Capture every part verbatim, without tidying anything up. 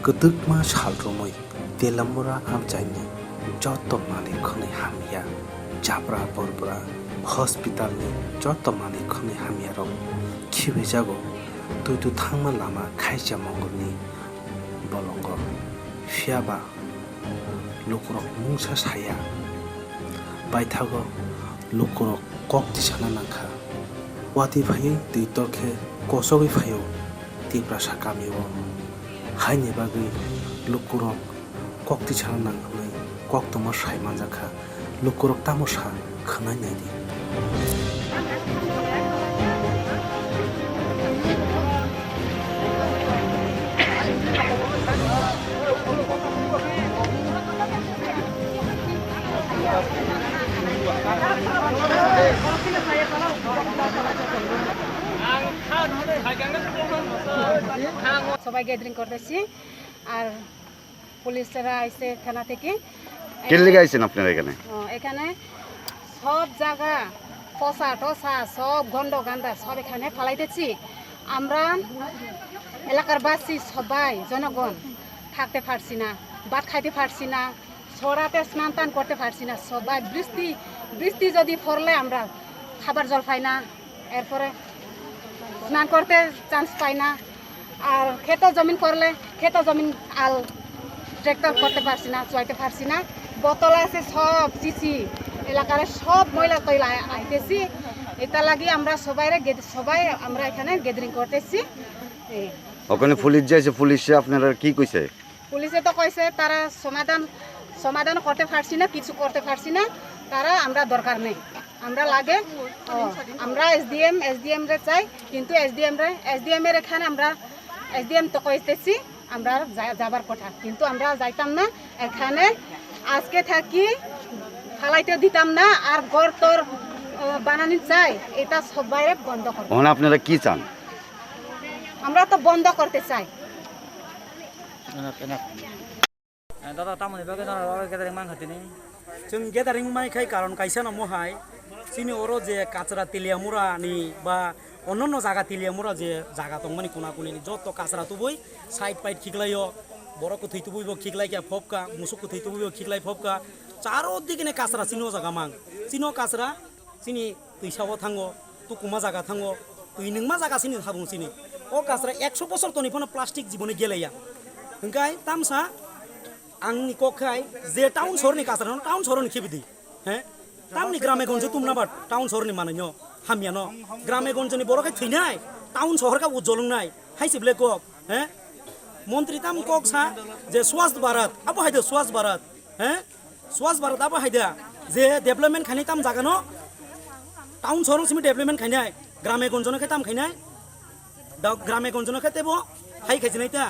Kwdwkma sal romwi Telamura amchaini joto manwi khwnwi hamya, Chapra Borbra hospitalni joto manwi khwnwi hamyarok khibijago Tuitu thangma lama Khaisa Mongolni bolongo. Phiyaba lukurok mungsa saya. Paithago lukurok kok tisana nangkha. Watwi phaiwi twi tokhe kosogwi phaio Tiprasa kamio. Haini bagwi lukurok kok tisana nang hwnwi koktwma sai manjakha. Lukurok tamo sa khwnai naidi. সবাই গ্যাদারিং করতেছি। আর পুলিশরা আইছে থানা থেকে। কিল্লিগা আইছেন আপনারা এখানে? ও, এখানে সব জায়গা পচা টচা, সব গন্ধ গান্দা, সব এখানে ফালাইতেছি। আমরা এলাকার বাসী সবাই জনগণ থাকতে পারছি না, ভাত খাইতে পারছি না, সরাতে স্নান টান করতে পারছি না। সবাই বৃষ্টি, বৃষ্টি যদি পড়লে আমরা খাবার জল পাই না, এরপরে স্নান করতে চান্স পাই না। আর খেত জমিন করলে খেত জমিন আল ট্রাক্টর করতে পারছি না, চুয়াইতে পারছি না। বোতল আছে সব চিচি, এলাকার সব ময়লা তৈলা আইতেছি। এটা লাগি আমরা সবাই, সবাই আমরা এখানে গ্যাদারিং করতেছি। এই। ওখানে পুলিশ যাইছে, পুলিশে আপনারা কি কইছে? পুলিশে তো কইছে তারা সমাধান, সমাধান করতে পারছি না, কিছু করতে পারছি না, তারা আমরা দরকার নেই। আমরা লাগে, ও, আমরা এসডিএম, এসডিএম রে চাই, কিন্তু এসডিএম রে, এসডিএম এর এখানে আমরা, এসডিএম তো কইতেছি, আমরা যা-, যাবার কথা, কিন্তু আমরা যাইতাম না। এখানে আজকে থাকি ফালাইতে দিতাম না, আর ঘর তোর, ও, বানানি চাই, এটা সবাই বন্ধ করো। এখন আপনারা কি চান? আমরা তো বন্ধ করতে চাই। Enough, enough. Eh, dada, tamoni bagwi norok oro gathering mankha tini? Chwng gathering mai khai karon kaisa no mohai, chini oro je kachra Teliamura ni ba onno jaga Teliamura je jaga tongmani kuna kuni ni joto kachra tubui side pide khiklaio, borok kwthwi tubui bo khiklai kha phobkha, musuk kwthwi tubui bo khiklai phobkha, charo digi ni kachra chini o jaga mang, chini o kachra chini twisa o thango, tukuma jaga thango, twi nungma jaga sini thabung sini. O kachra ekso bosor toni phano plastic jiboni geleya. Hwnkhe tamsa ang ni kok khai je town sohor ni kachra no town sohor ni khibidi. He? Tamni grame gonjo tumna ba town sohor ni manwi no hamya no. Grame gonjo ni borok khai thwinai, town sohor kha ujol wngnai. Hai se ble kok, he? Montri tam kok sa je Swachh Bharat, abo hai de Swachh Bharat, he? Swachh Bharat abo hai da, je development khainai tam jaga no, town sohor simi development khainai, grame gonjo no khe tam khainai, da grame gonjo no khe tebo hai khai chinai ta,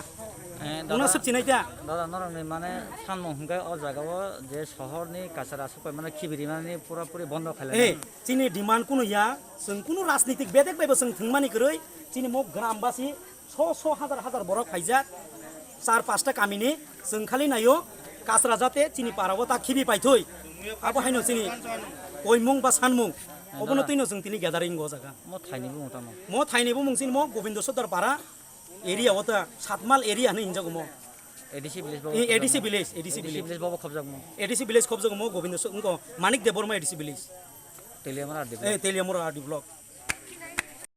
eh, una dada, sip chinai ta. Dada, norok ni mane sanmung hwnkhe o jaga o je sohor ni kachara supai mane khibiri mani pura puri bondo khailai. Eh, chini demand kunu ya, chwng kunu rajnitik bedek bai bo chwng thwngmani kwrwi, chini mo gram basi so so hajar hajar borok phaijak, char pasta kamini chwng khali naio, kachra jate chini parao ta khibi paithoi. Abo haino chini koimung ba sanmung, obono twino chwng tini gathering o jaga. Mo thaini bumung tamo? Mo thaini bumung chini mo Gobindo Sodar para area o ta, Satmal area hinwi hinjago mo. A D C village bo. Eh, A D C village, A D C village. A D C village bo khobjakmo. A D C village khobjakmo Gobindo So-, wngko Manik Debbarma A D C village. Teliamura R D block. Eh, Teliamura R D block.